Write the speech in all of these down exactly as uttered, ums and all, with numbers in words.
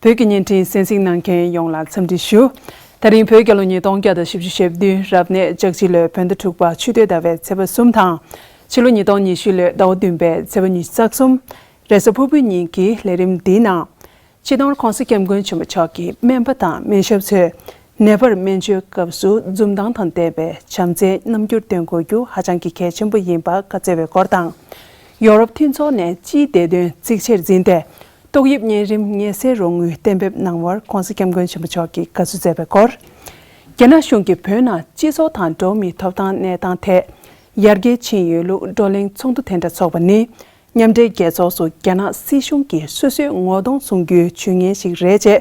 བོད་ཀྱི་བརྙན་འཕྲིན་གསན་གཟིགས་གནང་མཁན་ཡོངས་ལ་འཚམས་འདྲི་ཞུ། ད་རིང་བོད་རྒྱལ་ལོ་ཉིས་སྟོང་བརྒྱ་དང་བཞི་བཅུ་ཞེ་བདུན་རབ་གནས་ལྕགས་བྱི་ལོའི་བོད་ཟླ་དྲུག་པ་ཆུ་སྟོད་ཟླ་བའི་ཚེས་པ་གསུམ་དང་། ཕྱི་ལོ་ཉིས་སྟོང་ཉི་ཤུ་ལོའི་ཟླ་བ་བདུན་པའི་ཚེས་པ་ཉི་ཤུ་རྩ་གསུམ། རེས་གཟའ་ཕུར་བུའི་ཉིན་གྱི་ལས་རིམ་འདིའི་ནང་། སྤྱི་ནོར་༸གོང་ས་༸སྐྱབས་མགོན་ཆེན་པོ་མཆོག་གིས་སྨན་པ་དང་སྨན་ཞབས་ཚོས་ནད་པར་སྨན་བཅོས་སྐབས་སུ་འཛུམ་མདངས་དང་ལྡན་པའི་བྱམས་བརྩེའི་རྣམ་འགྱུར་སྟོན་དགོས་རྒྱུ་ཧ་ཅང་གི་གལ་ཆེན་པོ་ཡིན་པ་བཀའ་སྩལ་བའི་སྐོར་དང་། ཡོ་རོབ་མཐུན་ཚོགས་ནས་སྤྱིའི་བདེ་དོན་གཙིགས་ཆེར་འཛིན་ཏེ། ཏོག་དབྱིབས་གཉན་རིམས་ངལ་སེལ་རོགས་དངུལ་གཏན་འབེབས་གནང་བར་༸གོང་ས་༸སྐྱབས་མགོན་ཆེན་པོ་མཆོག་གིས་དགའ་བསུ་མཛད་པའི་སྐོར། རྒྱ་ནག་གཞུང་གིས་བོད་ནང་སྤྱི་ཚོགས་དང་འགྲོ་བ་མིའི་ཐོབ་ཐང་གནས་སྟངས་ཐད་ཡར་རྒྱས་ཕྱིན་ཡོད་ལུགས་བགྲོ་གླེང་ཚོགས་འདུ་དེ་འདྲ་འཚོགས་པ་ནི། མཉམ་འབྲེལ་རྒྱལ་ཚོགས་སུ་རྒྱ་ནག་སྲིད་གཞུང་གིས་སོ་སོའི་ངོ་གདོང་སྲུང་རྒྱུའི་ཇུས་ངན་ཞིག་རེད་ཅེས་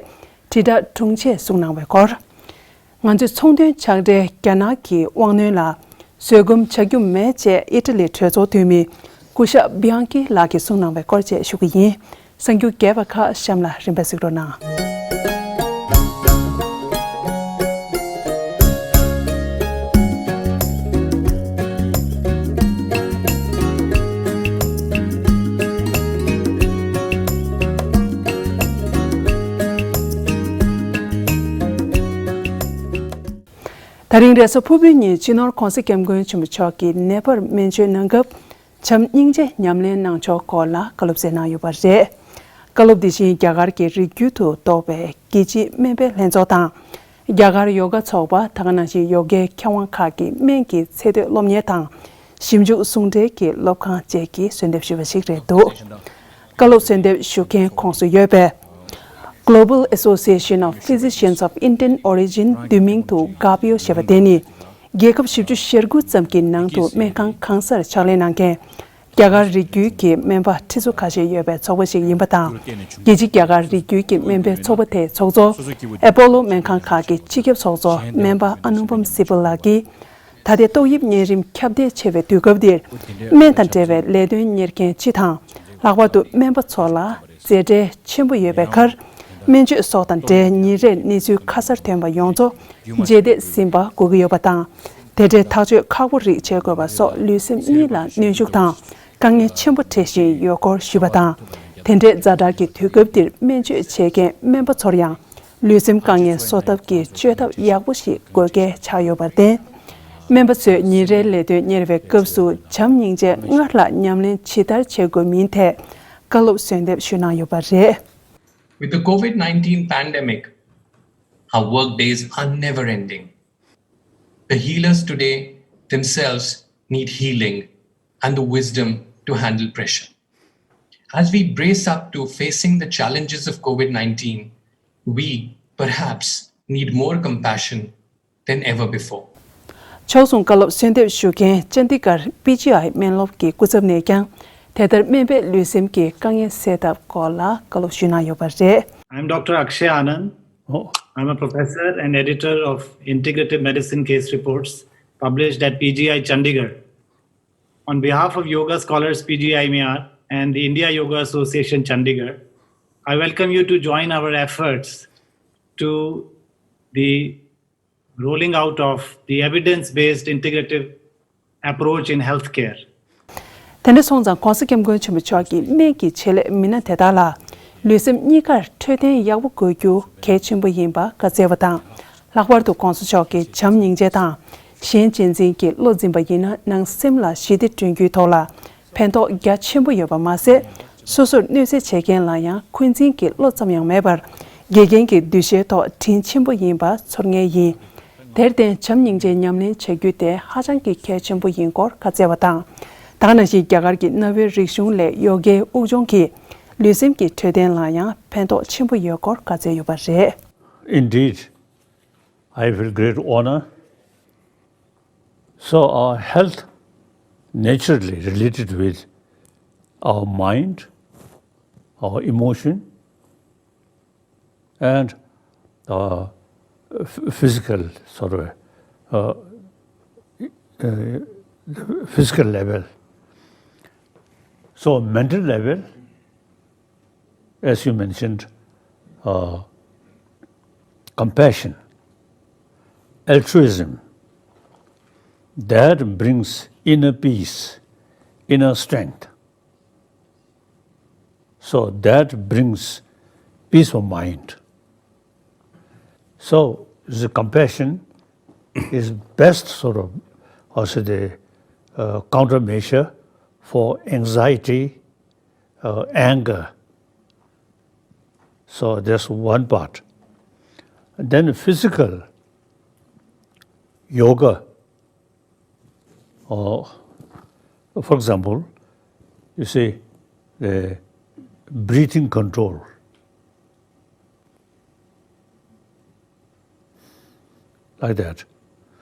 དྲིལ་བསྒྲགས་དྲུང་ཆེས་གསུངས་གནང་བའི་སྐོར། ང་ཚོའི་ཚོང་དོན་ཆགས་འབྲེལ་རྒྱ་ནག་གི་དབང་གནོན་ལ་བཟོད་སྒོམ་བྱ་རྒྱུ་མེད་ཅེས་ཨི་ཊ་ལིའི་གྲོས་ཚོགས་འཐུས་མི་སྐུ་ཞབས་བྷི་ཨང་ཀི་ལགས་ཀྱིས་གསུངས་གནང་བའི་སྐོར་བཅས་ཞུ་གི་ཡིན། གསར་འགྱུར་རྒྱས་པ་ཁག་གཤམ་ལ་རིམ་པས་གཟིགས་རོགས་གནང་། ད་རིང་རེས་གཟའ་ཕུར་བུའི་ཉིན་སྤྱི་ནོར་༸གོང་ས་༸སྐྱབས་མགོན་ཆེན་པོ་མཆོག་གིས་ནད་པར་སྨན་བཅོས་གནང་སྐབས། བྱམས་སྙིང་རྗེ་ཉམས་ལེན་གནང་ཕྱོགས་སྐོར་ལ་བཀའ་སློབ་སྩལ་གནང་ཡོད་པ་རེད། བཀའ་སློབ་འདི་བཞིན་རྒྱ་གར་གྱི་རིགས་རྒྱུད་དུ་གཏོགས་པའི་རྒྱལ་སྤྱིའི་སྨན་པའི་ལྷན་ཚོགས་དང་། རྒྱ་གར་ཡོ་ག་ཚོགས་པ། ད་ག་ནང་བཞིན་ཡོ་གའི་མཁས་དབང་ཁག་གི་སྨན་གྱི་ཚད་མཐོའི་སློབ་གཉེར་དང་། ཞིབ་འཇུག་ཟུང་འབྲེལ་གྱི་སློབ་ཁང་བཅས་ཀྱིས་གསོལ་འདེབས་ཞུས་པ་ཞིག་རེད་འདུག་བཀའ་སློབ་གསོལ་འདེབས་ཞུ་མཁན་ཁོངས་སུ་ཡོད་པའི། Global Association of Physicians of Indian Origin བསྡུས་མིང་དུ་གྷ་པི་ཡོ་ཞེས་པ་དེ་ནི། རྒྱལ་ཁབ་བཞི་བཅུ་ཞེ་དགུ་ཙམ་གྱི་ནང་དུ་སྨན་ཁང་གང་སར་ཕྱག་ལས་གནང་མཁན། རྒྱ་གར་རིགས་རྒྱུད་ཀྱི་སྨན་པ་ཁྲི་ཚོ་ཁ་ཤས་ཡོད་པའི་ཚོགས་པ་ཞིག་ཡིན་པ་དང་། རྒྱལ་སྤྱིའི་རྒྱ་གར་རིགས་རྒྱུད་ཀྱི་སྨན་པའི་ཚོགས་པ་དེའི་ཚོགས་གཙོ། ཨེ་པོ་ལོ་སྨན་ཁང་ཁག་གི་སྤྱི་ཁྱབ་ཚོགས་གཙོ་སྨན་པ་ཨ་ནུ་པམ་སི་བལ་ལགས་ཀྱིས། ད་ལྟའི་ཏོག་དབྱིབས་གཉན་རིམས་ཁྱབ་གདལ་ཆེ་བའི་དུས་སྐབས་འདིར། སྨན་དང་འབྲེལ་བའི་ལས་དོན་གཉེར་མཁན་སྤྱི་དང་། ལྷག་པར་དུ་སྨན་པ་ཚོ་ལ་མཛད་བྲེལ་ཆེན་པོ་ཡོད་པའི་ཁར། སྨན་བཅོས་སོགས་དང་འབྲེལ་ཉིན་རེར་གནས་ཚུལ་ཁ་གསལ་ཐོན་པ་ཡོངས་རྫོགས་རྗེས་འདེད་ཟིན་པ་དགོས་ཀྱི་ཡོད་པ་དང་། དེ་འདྲའི་ཐག་གཅོད་ཁག་པོ་རིགས་བྱེད་དགོས་པ་སོགས་ལུས་སེམས་གཉིས་ལ་གནོན་ཤུགས་དང་དཀའ་ངལ་ཆེན་པོ་འཕྲད་བཞིན་ཡོད་སྐོར་ཞུས་པ་དང་། དེ་འདྲའི་ཛ་དྲག་གི་དུས་སྐབས་འདིར་སྨན་བཅོས་བྱེད་མཁན་སྨན་པ་ཚོར་ཡང་། ལུས་སེམས་དཀའ་ངལ་གསོ་ཐབས་ཀྱི་བཅོས་ཐབས་ཡག་པོ་ཞིག་དགོས་གལ་ཆགས་ཡོད་པར་བརྟེན། སྨན་པ་ཚོས་ཉིན་རེའི་ལས་དོན་གཉེར་བའི་སྐབས་སུ་བྱམས་སྙིང་རྗེ་སྔར་ལྷག་ཉམས་ལེན་ཇི་ལྟར་བྱེད་དགོས་མིན་ཐད་བཀའ་སློབ་གསོལ་འདེབས་ཞུས་གནང་ཡོད་པ་རེད། With the COVID nineteen pandemic, our work days are never ending. The healers today themselves need healing and the wisdom to handle pressure. As we brace up to facing the challenges of COVID nineteen, we perhaps need more compassion than ever before. ཕྱོགས་མཚུངས་བཀའ་སློབ་གསོལ་འདེབས་ཞུ་མཁན་ཅན་དི་གྷར་པི་ཇི་ཨའི་སྨན་སློབ་ཀྱི་སྐུ་ཚབ་ནས་ཀྱང་དེ་ལྟར་སྨན་པའི་ལུས་སེམས་ཀྱི་དཀའ་ངལ་སེལ་ཐབས་སྐོར་ལ་བཀའ་སློབ་ཞུས་གནང་ཡོད་པ་རེད། I'm Doctor Akshay Anand. Oh. I'm a professor and editor of Integrative Medicine Case Reports published at P G I Chandigarh. On behalf of Yoga Scholars P G I Myanmar and the India Yoga Association Chandigarh, I welcome you to join our efforts to the rolling out of the evidence-based integrative approach in healthcare. དེ་འདྲ་སོང་ཙང་༸གོང་ས་༸སྐྱབས་མགོན་ཆེན་པོ་མཆོག་གིས་སྨན་གྱི་ཆེད་ལས་མི་སྣ་དེ་དག་ལ་ལུས་སེམས་གཉིས་ཀར་འཕྲོད་བསྟེན་ཡག་པོ་དགོས་རྒྱུ་གལ་ཆེན་པོ་ཡིན་པ་བཀའ་སྩལ་བ་དང་། ལྷག་པར་དུ་༸གོང་ས་མཆོག་གིས་བྱམས་སྙིང་རྗེ་དང་གཞན་གཅེས་འཛིན་གྱི་བློ་འཛིན་པ་ཡིན་ན་ནང་སེམས་ལ་ཞི་བདེ་བསྐྲུན་རྒྱུའི་ཐོག་ལ་ཕན་ཐོགས་རྒྱ་ཆེན་པོ་ཡོད་པ་མ་ཟད། སོ་སོར་གནོད་འཚེ་བྱེད་མཁན་ལ་ཡང་འཁོན་འཛིན་གྱི་བློ་ཙམ་ཡང་མེད་པར་དགེ་རྒན་གྱི་འདུ་ཤེས་ཐོག་དྲིན་ཆེན་པོ་ཡིན་པ་ཚོར་ངེས་ཡིན། དེར་བརྟེན་བྱམས་སྙིང་རྗེ་ཉམས་ལེན་བྱ་རྒྱུ་དེ་ཧ་ཅང་གི་གལ་ཆེན་པོ་ཡིན་སྐོར་བཀའ་སྩལ་བ་དང་། ད་ག་ནང་བཞིན་རྒྱ་གར་གྱི་གནའ་བོའི་རིག་གཞུང་ལས་ཡོ་གའི་དབུགས་སྦྱོང་གིས་ལུས་སེམས་ཀྱི་འཕྲོད་བསྟེན་ལ་ཡང་ཕན་ཐོགས་ཆེན་པོ་ཡོད་སྐོར་བཀའ་སྩལ་ཡོད་པ་རེད། Indeed, I feel great honor. So our health naturally related with our mind, our emotion, and uh, physical sort of uh, uh, physical level. So mental level, as you mentioned, uh, compassion, altruism, that brings inner peace, inner strength. So that brings peace of mind. So, the compassion is best sort of, also the uh, countermeasure for anxiety, uh, anger. So that's one part. Then physical yoga, or for example, you see the breathing control, like that.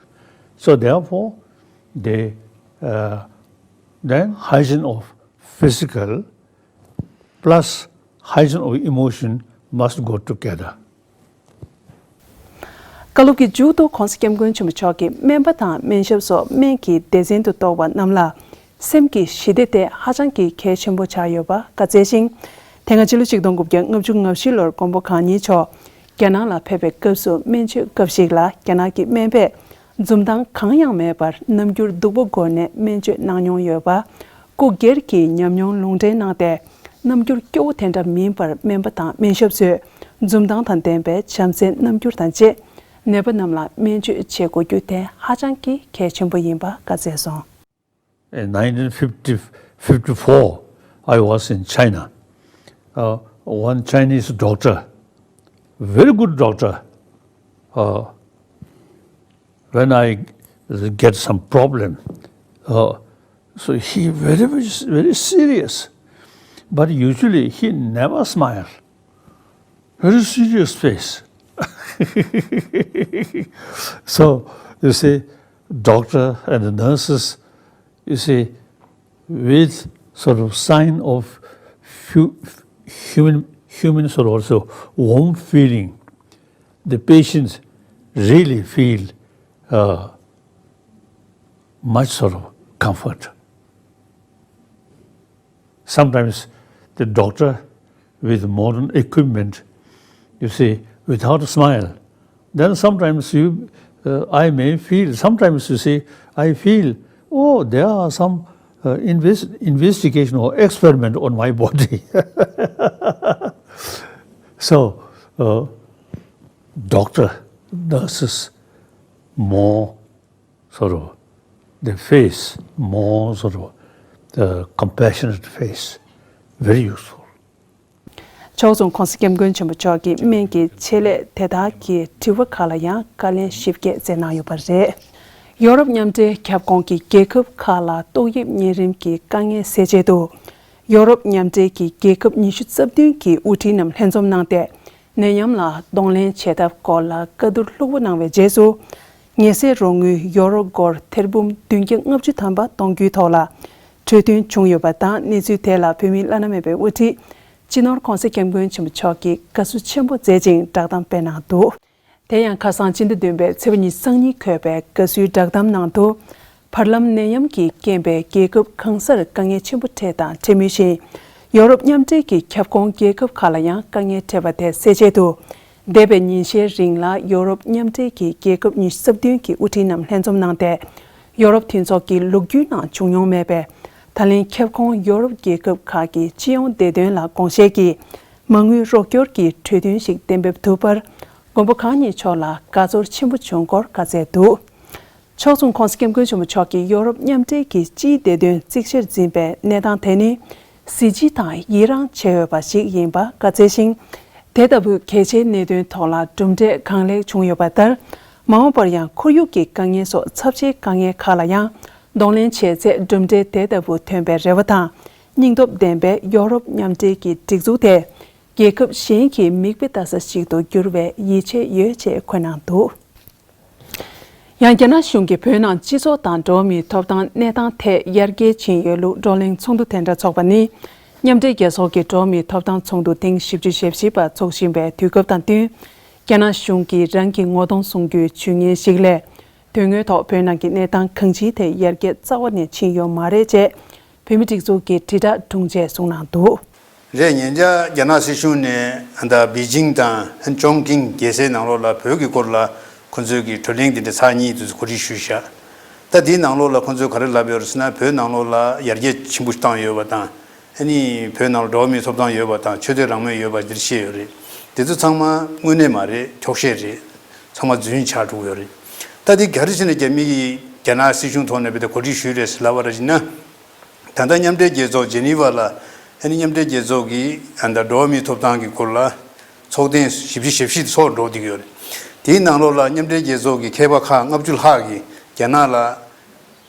So therefore, the uh, then hygiene of physical plus hygiene of emotion must go together. བཀའ་སློབ་ཀྱི་མཇུག་ཏུ་༸གོང་ས་༸སྐྱབས་མགོན་ཆེན་པོ་མཆོག་གིས་སྨན་པ་དང་སྨན་ཞབས་སོགས་སྨན་གྱི་སྡེ་ཚན་དུ་གཏོགས་པ་རྣམས་ལ་སེམས་ཀྱི་ཞི་བདེ་དེ་ཧ་ཅང་གི་གལ་ཆེན་པོ་ཆགས་ཡོད་པ་བཀའ་སྩལ་ཞིང་། དེ་སྔ་ཕྱི་ལོ་ཆིག་སྟོང་དགུ་བརྒྱ་ལྔ་བཅུ་ང་བཞི་ལོར་མགོན་པོ་གང་ཉིད་མཆོག་རྒྱ་ནག་ལ་ཕེབས་པའི་སྐབས་སུ་སྨན་བཅོས་སྐབས་ཤིག་ལ་རྒྱ་ནག་གི་སྨན་པས་འཛུམ་མདངས་གང་ཡང་མེད་པར་རྣམ་འགྱུར་སྡུག་པོ་སྒོ་ནས་སྨན་བཅོས་གནང་མྱོང་ཡོད་པ། སྐུ་སྒེར་གྱི་ཉམས་མྱོང་ལུང་འདྲེན་གནང་སྟེ། རྣམ་འགྱུར་སྐྱོ་བོ་དེ་འདྲ་མིན་པར་སྨན་པ་དང་སྨན་ཞབས་ཚོས་འཛུམ་མདངས་དང་ལྡན་པའི་བྱམས་བརྩེའི་རྣམ་འགྱུར་དང་བཅས། ནད་པ་རྣམས་ལ་སྨན་བཅོས་བྱེད་དགོས་རྒྱུ་དེ་ཧ་ཅང་གི་གལ་ཆེན་པོ་ཡིན་པ་བཀའ་སྩལ་སོང་། In nineteen fifty, fifty-four, I was in China. Uh, one Chinese doctor, very good doctor, uh, when I get some problem, uh, so he very, very, very serious. But usually he never smile. Very serious face. So, you see, doctor and the nurses, you see, with sort of sign of hu- human, human sort of also warm feeling, the patients really feel uh, much sort of comfort. Sometimes the doctor with modern equipment, you see, without a smile, then sometimes you, uh, I may feel, sometimes you see, I feel, oh, there are some uh, invest, investigation or experiment on my body. So, uh, doctor, nurses, more sort of the face, more sort of the compassionate face, very useful. ཕྱོགས་མཚུངས་༸གོང་ས་༸སྐྱབས་མགོན་ཆེན་པོ་མཆོག་གིས་སྨན་གྱི་ཆེད་ལས་དེ་དག་གི་དྲི་བ་ཁག་ལ་ཡང་བཀའ་ལན་ཞིབ་རྒྱས་སྩལ་གནང་ཡོད་པ་རེད། ཡོ་རོབ་མཉམ་འབྲེལ་ཁྱབ་ཁོངས་ཀྱི་རྒྱལ་ཁབ་ཁག་ལ་ཏོག་དབྱིབས་གཉན་རིམས་ཀྱི་དཀའ་ངལ་སེལ་ཆེད་དུ། ཡོ་རོབ་མཉམ་འབྲེལ་གྱི་རྒྱལ་ཁབ་ཉི་ཤུ་རྩ་བདུན་གྱི་དབུ་ཁྲིད་རྣམས་ལྷན་འཛོམས་གནང་སྟེ། ནད་ཡམས་ལ་གདོང་ལེན་བྱེད་ཐབས་སྐོར་ལ་བཀའ་བསྡུར་ལྷུག་པོ་གནང་བའི་རྗེས་སུ། ཉེ་སྲས་རོགས་དངུལ་ཡོ་རོབ་སྒོར་ཐེར་འབུམ་བདུན་བརྒྱ་ལྔ་བཅུ་ཐམ་པ་གཏོང་རྒྱུའི་ཐོག་ལ་གྲོས་མཐུན་བྱུང་ཡོད་པ་དང་། གནས་ཚུལ་དེ་ལ་བོད་མིའི་བླ་ན་མེད་པའི་དབུ་ཁྲིད་སྤྱི་ནོར་༸གོང་ས་༸སྐྱབས་མགོན་ཆེན་པོ་མཆོག་གིས་དགའ་བསུ་ཆེན་པོ་མཛད་ཅིང་བསྒྲགས་གཏམ་སྤེལ་གནང་འདུག་དེ་ཡང་ཁ་སང་སྤྱི་ཟླ་བདུན་པའི་ཚེས་པ་ཉི་ཤུ་རྩ་གཉིས་འཁོད་པའི་དགའ་བསུའི་བསྒྲགས་གཏམ་ནང་དུ། བར་ལམ་ནད་ཡམས་ཀྱི་རྐྱེན་པས་རྒྱལ་ཁབ་གང་སར་དཀའ་ངལ་ཆེན་པོ་འཕྲད་དང་འཕྲད་མུས་ཤིང་། ཡོ་རོབ་མཉམ་འབྲེལ་གྱི་ཁྱབ་ཁོངས་རྒྱལ་ཁབ་ཁག་ལ་ཡང་དཀའ་ངལ་འཕྲད་པ་དེ་སེལ་ཆེད་དུ། འདས་པའི་ཉིན་ཤས་རིང་ལ་ཡོ་རོབ་མཉམ་འབྲེལ་གྱི་རྒྱལ་ཁབ་ཉི་ཤུ་རྩ་བདུན་གྱི་དབུ་ཁྲིད་རྣམས་ལྷན་འཛོམས་གནང་སྟེ། ཡོ་རོབ་མཐུན་ཚོགས་ཀྱི་ལོ་རྒྱུས་ནང་བྱུང་མྱོང་མེད་པའི་ད་ལན་ཁྱབ་ཁོངས་ཡོ་རོབ་རྒྱལ་ཁབ་ཁག་གི་སྤྱི་ཡོངས་བདེ་དོན་ལ་དགོངས་བཞེས་ཀྱིས་མ་དངུལ་རོགས་སྐྱོར་གྱི་གྲོས་མཐུན་ཞིག་གཏན་འབེབས་ཐུབ་པར། མགོན་པོ་གང་ཉིད་མཆོག་ལ་དགའ་ཚོར་ཆེན་པོ་བྱུང་སྐོར་བཀའ་སྩལ་འདུག་ཕྱོགས་མཚུངས་༸གོང་ས་༸སྐྱབས་མགོན་ཆེན་པོ་མཆོག་གིས་ཡོ་རོབ་མཉམ་འབྲེལ་གྱི་སྤྱིའི་བདེ་དོན་གཙིགས་ཆེར་འཛིན་པའི་གནས་སྟངས་དེ་ནི་གཟི་བརྗིད་དང་ཡི་རངས་བྱེད་འོས་པ་ཞིག་ཡིན་པ་བཀའ་སྩལ་ཞིང་། དེ་ལྟ་བུའི་གལ་ཆེའི་གནད་དོན་ཐོག་ལ་གྲུབ་འབྲས་གང་ལེགས་བྱུང་ཡོད་པ་ལྟར། མ་འོངས་པར་ཡང་ཁོར་ཡུག་གི་དཀའ་ངལ་སོགས་ཚབས་ཆེའི་དཀའ་ངལ་ཁག་ལ་ཡང་གདོང་ལེན་བྱས་ཚེ་གྲུབ་འབྲས་དེ་ལྟ་བུ་ཐོན་པའི་རེ་བ་དང་། སྙིང་སྟོབས་ལྡན་པའི་ཡོ་རོབ་མཉམ་འབྲེལ་གྱི་སྒྲིག་འཛུགས་དེ། རྒྱལ་ཁབ་གཞན་གྱི་མིག་དཔེ་ལྟ་ས་ཞིག་ཏུ་འགྱུར་བའི་ཡིད་ཆེས་ཡོད་ཅེས་འཁོད་གནང་འདུག་ཡང་རྒྱ་ནག་གཞུང་གིས་བོད་ནང་སྤྱི་ཚོགས་དང་འགྲོ་བ་མིའི་ཐོབ་ཐང་གནས་སྟངས་ཐད་ཡར་རྒྱས་ཕྱིན་ཡོད་ལུགས་བགྲོ་གླེང་ཚོགས་འདུ་དེ་འདྲ་འཚོགས་པ་ནི། མཉམ་འབྲེལ་རྒྱལ་ཚོགས་ཀྱི་འགྲོ་བ་མིའི་ཐོབ་ཐང་ཚོགས་འདུ་ཐེངས་བཞི་བཅུ་ཞེ་བཞི་པ་འཚོགས་བཞིན་པའི་དུས་སྐབས་དང་བསྟུན། རྒྱ་ནག་གཞུང་གིས་རང་གི་ངོ་གདོང་སྲུང་རྒྱུའི་ཇུས་ངན་ཞིག་ལས། དོན་དངོས་ཐོག་བོད་ནང་གི་གནས་སྟངས་གང་ཅིའི་ཐད་ཡར་རྒྱས་རྩ་བ་ནས་ཕྱིན་ཡོད་མ་རེད་ཅེས། བོད་མི་སྒྲིག་འཛུགས་ཀྱི་དྲིལ་བསྒྲགས་དྲུང་ཆེས་གསུངས་གནང་འདུག་རེད། ཉེ་ཆར་རྒྱ་ནག་སྲིད་གཞུང་ནས་ད་པེ་ཅིང་དང་ཅོང་ཀིང་རྒྱལ་སའི་ནང་ལོགས་ལ་བོད་ཀྱི་སྐོར་ལ་ཁོ་ཚོས་ཀྱི་བགྲོ་གླེང་དེ་འདྲ་ཚར་གཉིས་དུ་གོ་སྒྲིག་ཞུས་ཤག་ད་དེའི་ནང་ལོགས་ལ་ཁོ་ཚོས་ག་རེ་ལབ་ཡོད་རེད་ཟེར་ན། བོད་ནང་ལོགས་ལ་ཡར་རྒྱས་ཆེན་པོ་བཏང་ཡོད་པ་དང་། ཨ་ནི་བོད་ནང་ལ་འགྲོ་བ་མིའི་ཐོབ་ཐང་ཡོད་པ་དང་ཆོས་དད་རང་མོས་ཡོད་པ་འདིར་བཤད་ཡོད་རེད། དེ་ཚོ་ཚང་མ་དངོས་གནས་མ་རེད། འཁྱོག་བཤད་རེད། ཚང་མ་རྫུན་ཆགས་འགྲོ་གི་ཡོད་རེད། ད་དེ་ག་རེ་བྱས་ནས་རྒྱ་མི་གིས་རྒྱ་ནག་སྲིད་གཞུང་ཐོག་ནས་བེད་གོ་སྒྲིག་ཞུས་རེད་ཟེར་ལབ་པ་ར་ཡིན་ན། ད་ལྟ་མཉམ་འབྲེལ་རྒྱལ་ཚོགས་ཇེ་ནི་ཝ་ལ་ཨ་ནི་མཉམ་འབྲེལ་རྒྱལ་ཚོགས་ཀྱི་ཨ་ད་འགྲོ་བ་མིའི་ཐོབ་ཐང་གི་སྐོར་ལ་ཚོགས་ཐེངས་བཞི་བཅུ་ཞེ་བཞི་ཚོགས་འགྲོ་བསྡད་ཀྱི་ཡོད་རེད། དེའི་ནང་ལོགས་ལ་མཉམ་འབྲེལ་རྒྱལ་ཚོགས་ཀྱི་མཁས་པ་ཁག་ལྔ་བཅུ་ལྷག་གིས་རྒྱ་ནག་ལ་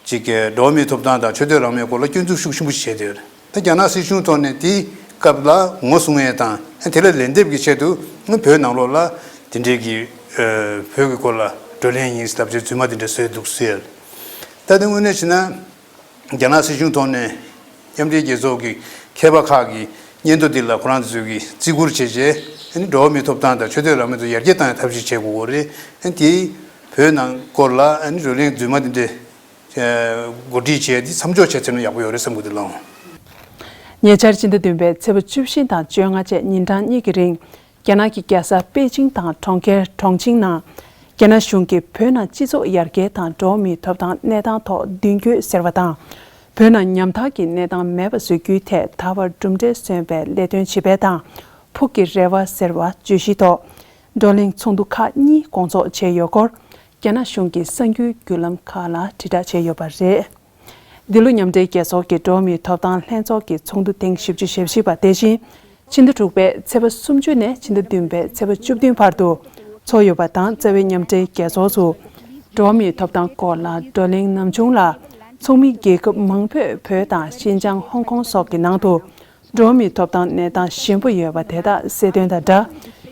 ཅིག་གི་འགྲོ་བ་མིའི་ཐོབ་ཐང་དང་ཆོས་དད་རང་མོས་སྐོར་ལ་སྐྱོན་འཛུགས་ཤུགས་ཆེན་པོ་ཞིག་བྱས་བསྡད་ཡོད་རེད། ད་རྒྱ་ནག་སྲིད་གཞུང་ཐོག་ནས་དེའི་སྐབས་ལ་ངོ་སྲུང་ཡས་དང་དེ་ལ་ལན་འདེབས་ཀྱི་ཆེད་དུ་བོད་ནང་ལོགས་ལ་དེ་འདྲའི་གི་བོད་ཀྱི་སྐོར་ལ་བགྲོ་གླེང་ཡིན་ལབ་བྱས་རྫུན་མ་དེ་འདྲ་བཟོས་འདུག་ཟེར། ད་དེ་དངོས་གནས་བྱས་ན། རྒྱ་ནག་སྲིད་གཞུང་ཐོག་ནས་མཉམ་འབྲེལ་རྒྱལ་ཚོགས་ཀྱི་མཁས་པ་ཁག་གི་སྙན་ཐོ་འདི་ལ་ཁོ་རང་ཚོས་ཀྱིས་བརྩི་བཀུར་བྱས་རྗེས་ཨ་ནི་འགྲོ་བ་མིའི་ཐོབ་ཐང་དང་ཆོས་དད་རང་མོས་ཚོ་ཡར་རྒྱས་གཏང་ཡ་ཐབས་ཤེས་བྱེད་དགོས་ཀྱི་རེད། ཨ་ནི་དེའི་བོད་ནང་སྐོར་ལ་ཨ་ནི་བགྲོ་གླེང་རྫུན་མ་འདི་འདྲ་གོ་སྒྲིག་བྱས་ཏེ་མཚམས་འཇོག་བྱས་ཚར་ན་ཡག་པོ་ཡོད་རེད་བསམ་གྱི་འདུག་ལགས། ཉེ་ཆར་ཕྱི་ཟླ་བདུན་པའི་ཚེས་པ་བཅུ་བཞི་དང་བཅོ་ལྔ་བཅས་ཉིན་གྲངས་གཉིས་ཀྱི་རིང་རྒྱ་ནག་གི་རྒྱལ་ས་པེ་ཅིང་དང་གྲོང་ཁྱེར་ཁྲོང་ཆིང་ནང་རྒྱ་ནག་གཞུང་གིས་བོད་ནང་སྤྱི་ཚོགས་ཡར་རྒྱས་དང་འགྲོ་བ་མིའི་ཐོབ་ཐང་གནས་སྟངས་ཐོག་མདུན་སྐྱོད་ཟེར་བ་དང་། བོད་ནང་ཉམ་ཐག་གི་གནས་སྟངས་མེད་པ་བཟོ་རྒྱུའི་ཐད་ད་བར་གྲུབ་འབྲས་སོན་པའི་ལས་དོན་བྱེད་པའི་དང་ཕུགས་ཀྱི་རེ་བ་ཟེར་བ་བརྗོད་གཞི་ཐོག་བགྲོ་གླེང་ཚོགས་འདུ་ཁག་གཉིས་སྐོང་ཚོགས་བྱས་ཡོད་སྐོར་རྒྱ་ནག་གཞུང་གི་གསར་འགྱུར་བརྒྱུད་ལམ་ཁག་ལ་དྲིལ་བསྒྲགས་བྱས་ཡོད་པ་རེད། འདི་ལོ་མཉམ་འབྲེལ་རྒྱལ་ཚོགས་ཀྱི་འགྲོ་བ་མིའི་ཐོབ་ཐང་ལྷན་ཚོགས་ཀྱི་ཚོགས་འདུ་ཐེངས་བཞི་བཅུ་ཞེ་བཞི་པ་དེ་བཞིན་ཕྱི་ཟླ་དྲུག་པའི་ཚེས་པ་སུམ་ཅུ་ནས་ཕྱི་ཟླ་བདུན་པའི་ཚེས་པ་བཅུ་བདུན་བར་དུ་ཚོགས་ཡོད་པ་དང་། རྩ་བའི་མཉམ་འབྲེལ་རྒྱལ་ཚོགས་སུ་འགྲོ་བ་མིའི་ཐོབ་ཐང་སྐོར་ལ་བགྲོ་གླེང་ནམ་བྱུང་ལ་ཚོགས་མི་རྒྱལ་ཁབ་མང་པོས་བོད་དང་ཤིན་ཅང་ཧོང་ཀོང་སོགས་ཀྱི་ནང་དུ་འགྲོ་བ་མིའི་ཐོབ་ཐང་གནས་སྟངས་ཞན་པོ་ཡོད་པ་དེ་དག་གསལ་སྟོན་དང་སྦྲགས་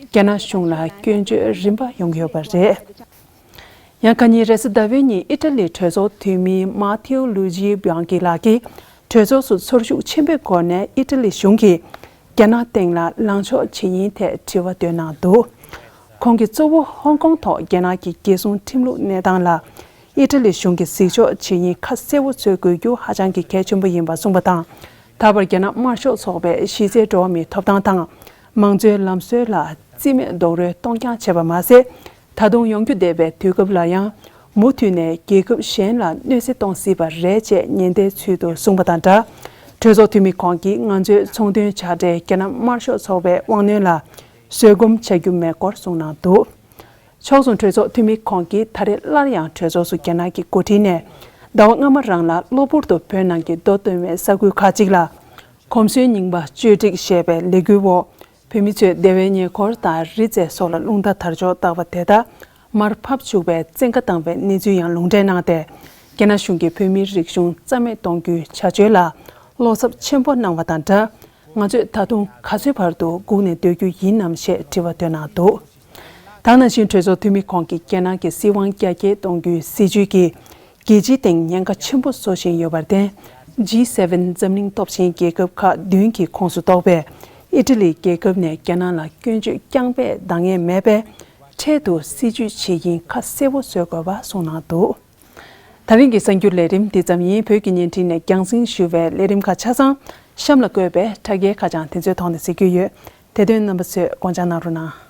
རྒྱ་ནག་གཞུང་ལ་སྐྱོན་བརྗོད་རིམ་པ་ཡོང་གི་ཡོད་པ་རེད། ཡང་ཁ་ཉིན་རེས་གཟའ་ཟླ་བའི་ཉིན་ཨི་ཊ་ལིའི་གྲོས་ཚོགས་འཐུས་མི་མཱ་ཐེའུ་ལུ་ཇི་བྷིང་ཀི་ལགས་ཀྱིས་གྲོས་ཚོགས་སུ་ཚོར་ཤུགས་ཆེན་པོའི་སྒོ་ནས་ཨི་ཊ་ལི་གཞུང་གིས་རྒྱ་ནག་སྟེང་ལ་ལངས་ཕྱོགས་ཇི་ཡིན་ཐད་དྲི་བ་བཏོན་གནང་འདུག་ཁོང་གིས་གཙོ་བོ་ཧོང་ཀོང་ཐོག་རྒྱ་ནག་གི་རྒྱལ་སྲུང་ཁྲིམས་ལུགས་གནས་སྟངས་ལ་ཨི་ཊ་ལི་གཞུང་གིས་གཟིགས་ཕྱོགས་ཇི་ཡིན་ཁ་གསལ་བོ་བཟོ་དགོས་རྒྱུ་ཧ་ཅང་གི་གལ་ཆེན་པོ་ཡིན་པ་གསུངས་པ་དང་། ད་བར་རྒྱ་ནག་དམར་ཤོག་ཚོགས་པས་གཞི་རྩའི་འགྲོ་བ་མིའི་ཐོབ་ཐང་དང་མང་གཙོའི་ལམ་སྲོལ་ལ་རྩིས་མེད་རྡོག་རོལ་གཏོང་རྐྱང་བྱས་པ་མ་ཟད། ད་དུང་ཡོང་རྒྱུ་བསྡད་པའི་དུས་སྐབས་ལ་ཡང་མུ་མཐུད་ནས་རྒྱལ་ཁབ་གཞན་ལ་གནོད་འཚེ་གཏོང་སྲིད་པ་རེད་ཅེས་ཉེན་བརྡའི་ཚུལ་དུ་གསུངས་པ་དང་སྦྲགས། གྲོས་ཚོགས་འཐུས་མི་ཁོང་གིས་ང་ཚོའི་ཚོང་དོན་བྱ་བྲལ་རྒྱ་ནག་དམར་ཤོག་ཚོགས་པའི་དབང་གནོན་ལ་བཟོད་སྒོམ་བྱ་རྒྱུ་མེད་སྐོར་གསུངས་གནང་འདུག་ཕྱོགས་མཚུངས་གྲོས་ཚོགས་འཐུས་མི་ཁོང་གིས་ད་རེས་སླར་ཡང་གྲོས་ཚོགས་སུ་རྒྱ་ནག་གི་འགོ་ཁྲིད་ནས་ཟླ་བ་སྔ་མ་རང་ལ་གློ་བུར་དུ་བོད་ནང་གི་མདོ་སྟོད་སྨད་ས་ཁུལ་ཁག་ཅིག་ལ་གོམས་སྲོལ་རྙིང་པ་བཅོས་སྒྲིག་ཞེས་པའི་ལས་འགུལ་འོག་བོད་མི་ཚོས་སྡེ་བའི་ཉེ་འཁོར་དང་རི་རྩེ་སོགས་ལ་རླུང་རྟ་དར་ལྕོག་བཏགས་པ་དེ་དག་མར་ཕབ་བཅུག་པའི་བཙན་བཀའ་བཏང་བའི་གནས་ཚུལ་ཡང་ལུང་འདྲེན་གནང་སྟེ། རྒྱ་ནག་གཞུང་གིས་བོད་མིའི་རིག་གཞུང་རྩ་མེད་གཏོང་རྒྱུའི་བྱ་སྤྱོད་ལ་བློ་འཚབ་ཆེན་པོ་གནང་བ་དང་སྦྲགས། ང་ཚོས་ད་དུང་ག་ཚོད་བར་དུ་སྒུག་ནས་སྡོད་རྒྱུ་ཡིན་ནམ་ཞེས་དྲི་བ་བཏོན་གནང་འདུག་ད་ག་ནང་བཞིན་གྲོས་ཚོགས་འཐུས་མི་ཁོང་གིས་རྒྱ་ནག་གི་སྲིད་དབང་རྒྱ་སྐྱེད་གཏོང་རྒྱུའི་སྲིད་བྱུས་ཀྱིས་རྒྱལ་སྤྱིའི་སྟེང་ཉེན་ཁ་ཆེན་པོ་བཟོ་བཞིན་ཡོད་པར་བརྟེན། ཇི་སེ་ཝེན་འཛམ་གླིང་སྟོབས་ཆེན་རྒྱལ་ཁབ་ཁག་བདུན་གྱི་ཁོངས་སུ་གཏོགས་པའི་ཨི་ཊ་ལི་རྒྱལ་ཁབ་ནས་རྒྱ་ནག་ལ་སྐྱོན་བརྗོད་རྐྱང་པས་འདང་ངེས་མེད་པས། འཕྲལ་དུ་སྲིད་བྱུས་ཇི་ཡིན་ཁ་གསལ་བོ་བཟོ་དགོས་པ་གསུངས་གནང་འདུག་ད་རིང་གི་གསར་འགྱུར་ལས་རིམ་འདི་ཙམ་ཡིན། བོད་ཀྱི་བརྙན་འཕྲིན་ནས་རྒྱང་སྲིང་ཞུ་བའི་ལས་རིམ་ཁག་ཆ་ཚང་གཤམ་ལ་བཀོད་པའི་དྲ་རྒྱའི་ཁ་བྱང་དེ་ཚོའི་ཐོག་ནས་གཟིགས་རྒྱུ་ཡོད། དེ་དོན་རྣམ་པ་ཚོས་དགོངས་འཇགས་གནང་རོགས་གནང་།